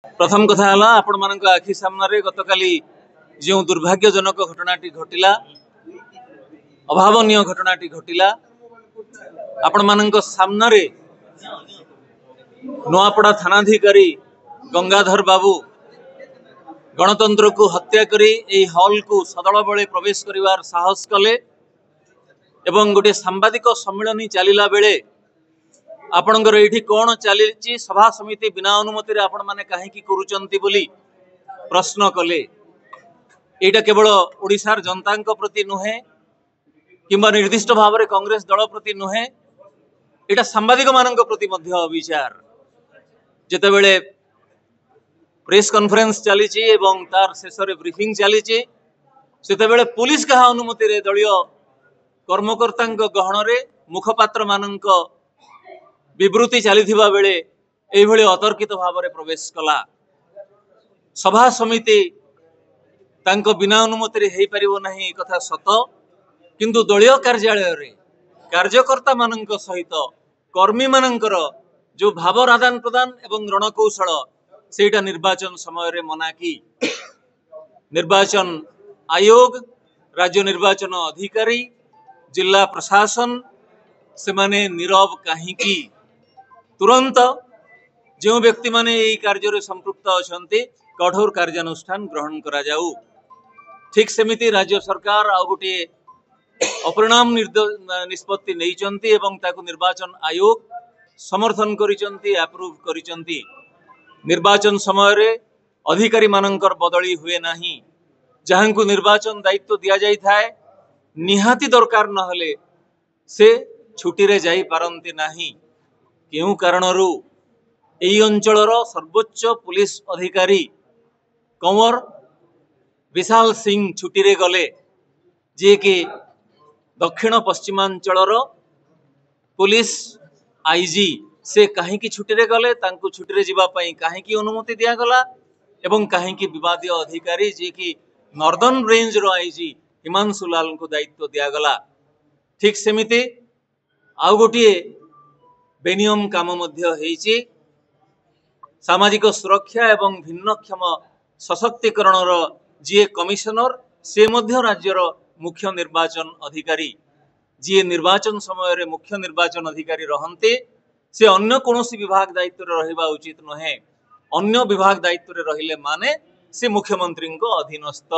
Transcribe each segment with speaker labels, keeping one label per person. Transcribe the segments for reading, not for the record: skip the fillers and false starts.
Speaker 1: ପ୍ରଥମ କଥା ହେଲା, ଆପଣମାନଙ୍କ ଆଖି ସାମ୍ନାରେ ଗତକାଲି ଯେଉଁ ଦୁର୍ଭାଗ୍ୟଜନକ ଘଟଣାଟି ଘଟିଲା, ଅଭାବନୀୟ ଘଟଣାଟି ଘଟିଲା, ଆପଣମାନଙ୍କ ସାମ୍ନାରେ ନୂଆପଡ଼ା ଥାନାଧିକାରୀ ଗଙ୍ଗାଧର ବାବୁ ଗଣତନ୍ତ୍ରକୁ ହତ୍ୟା କରି ଏହି ହଲ୍କୁ ସଦଳବଳେ ପ୍ରବେଶ କରିବାର ସାହସ କଲେ ଏବଂ ଗୋଟିଏ ସାମ୍ବାଦିକ ସମ୍ମିଳନୀ ଚାଲିଲା ବେଳେ ଆପଣଙ୍କର ଏଇଠି କ'ଣ ଚାଲିଛି, ସଭା ସମିତି ବିନା ଅନୁମତିରେ ଆପଣମାନେ କାହିଁକି କରୁଛନ୍ତି ବୋଲି ପ୍ରଶ୍ନ କଲେ। ଏଇଟା କେବଳ ଓଡ଼ିଶାର ଜନତାଙ୍କ ପ୍ରତି ନୁହେଁ କିମ୍ବା ନିର୍ଦ୍ଦିଷ୍ଟ ଭାବରେ କଂଗ୍ରେସ ଦଳ ପ୍ରତି ନୁହେଁ, ଏଇଟା ସାମ୍ବାଦିକମାନଙ୍କ ପ୍ରତି ମଧ୍ୟ ଅବିଚାର। ଯେତେବେଳେ ପ୍ରେସ୍ କନଫରେନ୍ସ ଚାଲିଛି ଏବଂ ତାର ଶେଷରେ ବ୍ରିଫିଂ ଚାଲିଛି, ସେତେବେଳେ ପୋଲିସ କାହା ଅନୁମତିରେ ଦଳୀୟ କର୍ମକର୍ତ୍ତାଙ୍କ ଗହଣରେ ମୁଖପାତ୍ରମାନଙ୍କ ବିବୃତି ଚାଲିଥିବା ବେଳେ ଏଇଭଳି ଅତର୍କିତ ଭାବରେ ପ୍ରବେଶ କଲା? ସଭା ସମିତି ତାଙ୍କ ବିନା ଅନୁମତିରେ ହେଇପାରିବ ନାହିଁ, ଏ କଥା ସତ, କିନ୍ତୁ ଦଳୀୟ କାର୍ଯ୍ୟାଳୟରେ କାର୍ଯ୍ୟକର୍ତ୍ତାମାନଙ୍କ ସହିତ କର୍ମୀମାନଙ୍କର ଯୋଉ ଭାବର ଆଦାନ ପ୍ରଦାନ ଏବଂ ରଣକୌଶଳ, ସେଇଟା ନିର୍ବାଚନ ସମୟରେ ମନା କି? ନିର୍ବାଚନ ଆୟୋଗ, ରାଜ୍ୟ ନିର୍ବାଚନ ଅଧିକାରୀ, ଜିଲ୍ଲା ପ୍ରଶାସନ ସେମାନେ ନୀରବ କାହିଁକି? ତୁରନ୍ତ ଯେଉଁ ବ୍ୟକ୍ତିମାନେ ଏଇ କାର୍ଯ୍ୟରେ ସମ୍ପୃକ୍ତ ଅଛନ୍ତି, କଠୋର କାର୍ଯ୍ୟାନୁଷ୍ଠାନ ଗ୍ରହଣ କରାଯାଉ। ଠିକ୍ ସେମିତି ରାଜ୍ୟ ସରକାର ଆଉ ଗୋଟିଏ ଅପରିଣାମ ନିଷ୍ପତ୍ତି ନେଇଛନ୍ତି ଏବଂ ତାକୁ ନିର୍ବାଚନ ଆୟୋଗ ସମର୍ଥନ କରିଛନ୍ତି, ଆପ୍ରୁଭ୍ କରିଛନ୍ତି। ନିର୍ବାଚନ ସମୟରେ ଅଧିକାରୀମାନଙ୍କର ବଦଳି ହୁଏ ନାହିଁ। ଯାହାଙ୍କୁ ନିର୍ବାଚନ ଦାୟିତ୍ୱ ଦିଆଯାଇଥାଏ, ନିହାତି ଦରକାର ନହେଲେ ସେ ଛୁଟିରେ ଯାଇପାରନ୍ତି ନାହିଁ। କେଉଁ କାରଣରୁ ଏଇ ଅଞ୍ଚଳର ସର୍ବୋଚ୍ଚ ପୋଲିସ ଅଧିକାରୀ କଂୱର ବିଶାଲ ସିଂ ଛୁଟିରେ ଗଲେ, ଯିଏକି ଦକ୍ଷିଣ ପଶ୍ଚିମାଞ୍ଚଳର ପୋଲିସ ଆଇଜି? ସେ କାହିଁକି ଛୁଟିରେ ଗଲେ? ତାଙ୍କୁ ଛୁଟିରେ ଯିବା ପାଇଁ କାହିଁକି ଅନୁମତି ଦିଆଗଲା? ଏବଂ କାହିଁକି ବିବାଦୀୟ ଅଧିକାରୀ ଯିଏକି ନର୍ଦର୍ନ ରେଞ୍ଜର ଆଇଜି ହିମାଂଶୁ ଲାଲଙ୍କୁ ଦାୟିତ୍ୱ ଦିଆଗଲା? ଠିକ୍ ସେମିତି ଆଉ ଗୋଟିଏ ବେନିୟମ କାମ ମଧ୍ୟ ହେଇଛି। ସାମାଜିକ ସୁରକ୍ଷା ଏବଂ ଭିନ୍ନକ୍ଷମ ସଶକ୍ତିକରଣର ଯିଏ କମିଶନର, ସେ ମଧ୍ୟ ରାଜ୍ୟର ମୁଖ୍ୟ ନିର୍ବାଚନ ଅଧିକାରୀ। ଯିଏ ନିର୍ବାଚନ ସମୟରେ ମୁଖ୍ୟ ନିର୍ବାଚନ ଅଧିକାରୀ ରହନ୍ତି, ସେ ଅନ୍ୟ କୌଣସି ବିଭାଗ ଦାୟିତ୍ୱରେ ରହିବା ଉଚିତ ନୁହେଁ। ଅନ୍ୟ ବିଭାଗ ଦାୟିତ୍ୱରେ ରହିଲେ ମାନେ ସେ ମୁଖ୍ୟମନ୍ତ୍ରୀଙ୍କ ଅଧୀନସ୍ଥ।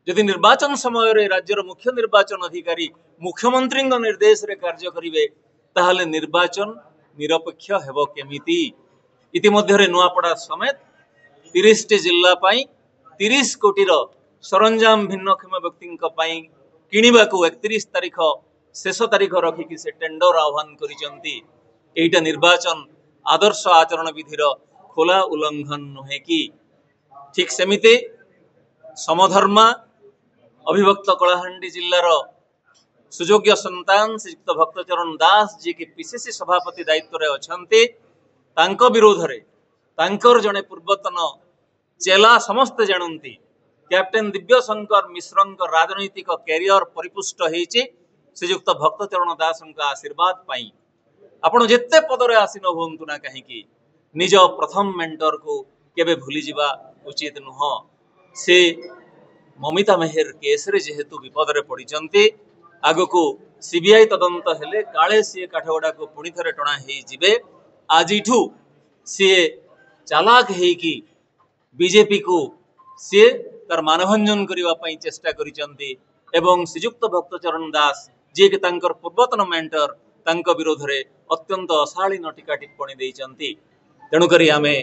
Speaker 1: ଯଦି ନିର୍ବାଚନ ସମୟରେ ରାଜ୍ୟର ମୁଖ୍ୟ ନିର୍ବାଚନ ଅଧିକାରୀ ମୁଖ୍ୟମନ୍ତ୍ରୀଙ୍କ ନିର୍ଦ୍ଦେଶରେ କାର୍ଯ୍ୟ କରିବେ, ତାହେଲେ ନିର୍ବାଚନ ନିରପେକ୍ଷ ହେବ କେମିତି? ଇତିମଧ୍ୟରେ ନୂଆପଡ଼ା ସମେତ 30ଟି ଜିଲ୍ଲା ପାଇଁ 30 କୋଟିର ସରଞ୍ଜାମ ଭିନ୍ନକ୍ଷମ ବ୍ୟକ୍ତିଙ୍କ ପାଇଁ କିଣିବାକୁ 31 ତାରିଖ ଶେଷ ତାରିଖ ରଖିକି ସେ ଟେଣ୍ଡର ଆହ୍ୱାନ କରିଛନ୍ତି। ଏଇଟା ନିର୍ବାଚନ ଆଦର୍ଶ ଆଚରଣ ବିଧିର ଖୋଲା ଉଲ୍ଲଂଘନ ନୁହେଁ କି? ଠିକ୍ ସେମିତି ସମଧର୍ମା ଅବିଭକ୍ତ କଳାହାଣ୍ଡି ଜିଲ୍ଲାର ସୁଯୋଗ୍ୟ ସନ୍ତାନ ଶ୍ରୀଯୁକ୍ତ ଭକ୍ତଚରଣ ଦାସ, ଯିଏକି ପିସିସି ସଭାପତି ଦାୟିତ୍ୱରେ ଅଛନ୍ତି, ତାଙ୍କ ବିରୋଧରେ ତାଙ୍କର ଜଣେ ପୂର୍ବତନ ଚେଲା, ସମସ୍ତେ ଜାଣନ୍ତି କ୍ୟାପ୍ଟେନ ଦିବ୍ୟଶଙ୍କର ମିଶ୍ରଙ୍କ ରାଜନୈତିକ କ୍ୟାରିୟର ପରିପୁଷ୍ଟ ହେଇଛି ଶ୍ରୀଯୁକ୍ତ ଭକ୍ତଚରଣ ଦାସଙ୍କ ଆଶୀର୍ବାଦ ପାଇଁ। ଆପଣ ଯେତେ ପଦରେ ଆସୀନ ହୁଅନ୍ତୁ ନା କାହିଁକି, ନିଜ ପ୍ରଥମ ମେଣ୍ଟରକୁ କେବେ ଭୁଲିଯିବା ଉଚିତ ନୁହଁ। ସେ ମମିତା ମେହେର କେସରେ ଯେହେତୁ ବିପଦରେ ପଡ଼ିଛନ୍ତି, ଆଗକୁ ସିବିଆଇ ତଦନ୍ତ ହେଲେ କାଳେ ସିଏ କାଠଗଡ଼ାକୁ ପୁଣି ଥରେ ଟଣା ହେଇଯିବେ, ଆଜିଠୁ ସିଏ ଚାଲାକ ହେଇକି ବିଜେପିକୁ ସିଏ ତାର ମାନଭଞ୍ଜନ କରିବା ପାଇଁ ଚେଷ୍ଟା କରିଛନ୍ତି ଏବଂ ଶ୍ରୀଯୁକ୍ତ ଭକ୍ତଚରଣ ଦାସ, ଯିଏକି ତାଙ୍କର ପୂର୍ବତନ ମେଣ୍ଟର, ତାଙ୍କ ବିରୋଧରେ ଅତ୍ୟନ୍ତ ଅଶାଳୀନ ଟୀକା ଟିପ୍ପଣୀ ଦେଇଛନ୍ତି। ତେଣୁକରି ଆମେ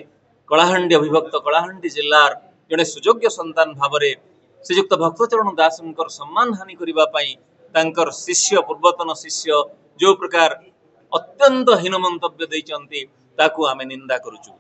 Speaker 1: କଳାହାଣ୍ଡି, ଅବିଭକ୍ତ କଳାହାଣ୍ଡି ଜିଲ୍ଲାର ଜଣେ ସୁଯୋଗ୍ୟ ସନ୍ତାନ ଭାବରେ ଶ୍ରୀଯୁକ୍ତ ଭକ୍ତଚରଣ ଦାସଙ୍କର ସମ୍ମାନ ହାନି କରିବା ପାଇଁ ତାଙ୍କର ଶିଷ୍ୟ, ପୂର୍ବତନ ଶିଷ୍ୟ ଯୋଉ ପ୍ରକାର ଅତ୍ୟନ୍ତ ହୀନ ମନ୍ତବ୍ୟ ଦେଇଛନ୍ତି, ତାକୁ ଆମେ ନିନ୍ଦା କରୁଛୁ।